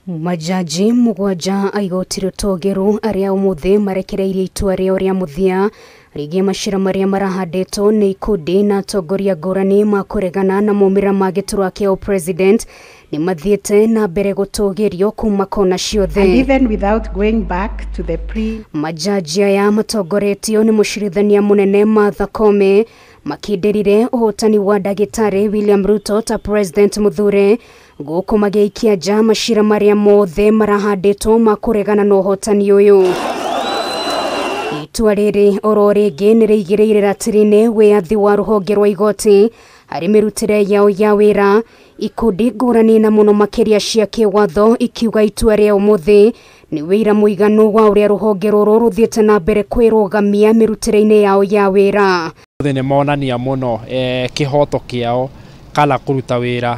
Majaji mũgwanja a igoti rĩtũũgĩru arĩa ũmũthĩ marekereirie itua rĩao rĩa mũthia rĩgiĩ macira marĩa marahandĩtwo nĩ ikundi na atongoria ngũrani ma kũregana na maumĩrĩra ma gĩturwa kĩa ũpresident nĩ mathiĩte na mbere gũtũgĩrio kuma kona ciothe. And even without going back to the pre. Majaji aya matongoretio nĩ mũcirithania mũnene Martha Koome makindĩrire ũhotani wa ndagĩtarĩ William Ruto ta president mũthure gũkũ magĩikia nja macira marĩa mothe marahandĩtwo ma kũregana na ũhotani ũyũ. Itua rĩrĩ oro rĩngĩ nĩ rĩigĩrĩire ratiri-inĩ wĩyathi wa rũhonge rwa igoti harĩ mĩrutĩre yao ya wĩra, ikundi ngũrani na mũno makĩria cia kĩwatho ikiuga itua rĩa ũmũthĩ nĩ wĩira mũiganu wa ũrĩa rũhonge rũrũ rũthiĩte na mbere kwĩrũgamia mĩrutĩre-inĩ yao ya wĩra. Nĩ monania mũno kĩhoto kĩao kana kũruta wĩra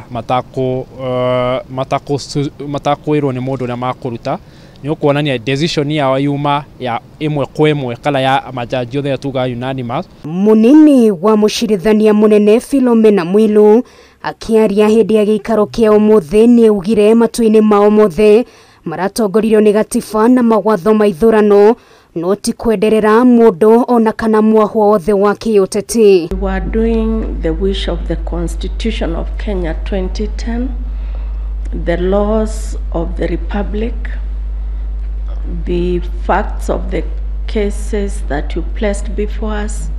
matakwĩrwo nĩ mũndũ ũrĩa makũruta nĩ ũkuonania decision yao yuma ya ĩmwe kwa ĩmwe kana ya majaji othe tuga unanimous. Munini wa mũcirithania mũnene Philomena Mwilu akĩaria hĩndĩ ya gĩikaro kĩa ũmũthĩ nĩ augire matua-inĩ mao mothe maratongoririo nĩ gatiba na mawatho ma ithurano no ti kwenderera mũndũ ona kana mwahwa wothe wa kĩũteti. We are doing the wish of the Constitution of Kenya 2010, the laws of the Republic, the facts of the cases that you placed before us,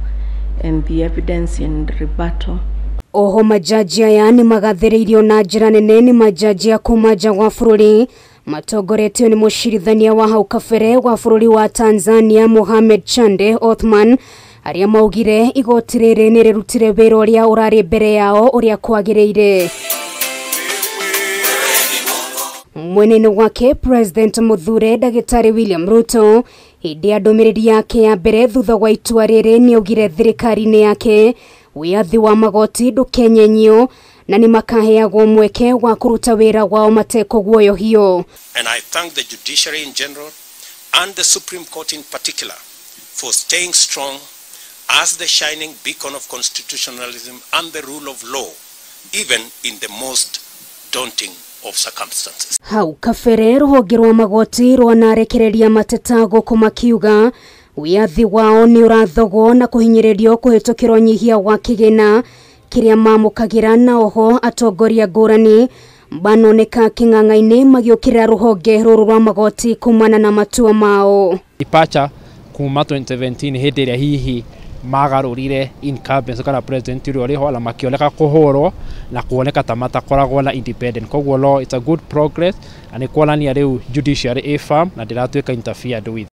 and the evidence in rebuttal. Oho majaji aya nĩ magathĩrĩirio na njĩra nene nĩ majaji a kuma nja wa bũrũri matongoretio nĩ mũcirithania wa hau kabere wa bũrũri wa Tanzania Mohamed Chande Othman arĩa maugire igoti rĩrĩ nĩ rĩrutire wĩra ũrĩa ũrarĩ mbere yao ũrĩa kwagĩrĩire. Mwenene wake President mũthure ndagĩtarĩ William Ruto hĩndĩ ya ndũmĩrĩri yake ya mbere thutha wa itua rĩrĩ nĩ augire thirikari-inĩ yake wĩyathi wa magoti ndũkenyenyio na nĩ makaheagwo mweke wa kũruta wĩra wao matekũguoyohio. And I thank the judiciary in general and the Supreme Court in particular for staying strong as the shining beacon of constitutionalism and the rule of law, even in the most daunting of circumstances. Hau kabere rũhonge rwa magoti rwanarekereria mateta gũkũ makiuga wĩyathi wao nĩ ũrathogwo na kũhinyĩrĩrio kũhĩtũkĩra ũnyihia wa kĩgĩna kĩrĩa mamũkagĩra na oho atongoria ngũrani banoneka kĩng'ang'a-inĩ magĩũkĩrĩra rũhonge rũrũ rwa magoti kumana na matua mao. Departure kuma 2017 hĩndĩ ĩrĩa hihi magarũrire incumbents kana president ũrĩa ũrĩho na makĩoneka kũhũrwo na kuoneka ta matakoragwo na independent. Koguo law it's a good progress na nĩ kuonania rĩu judiciary ĩ firm na ndĩratuĩka interfered with.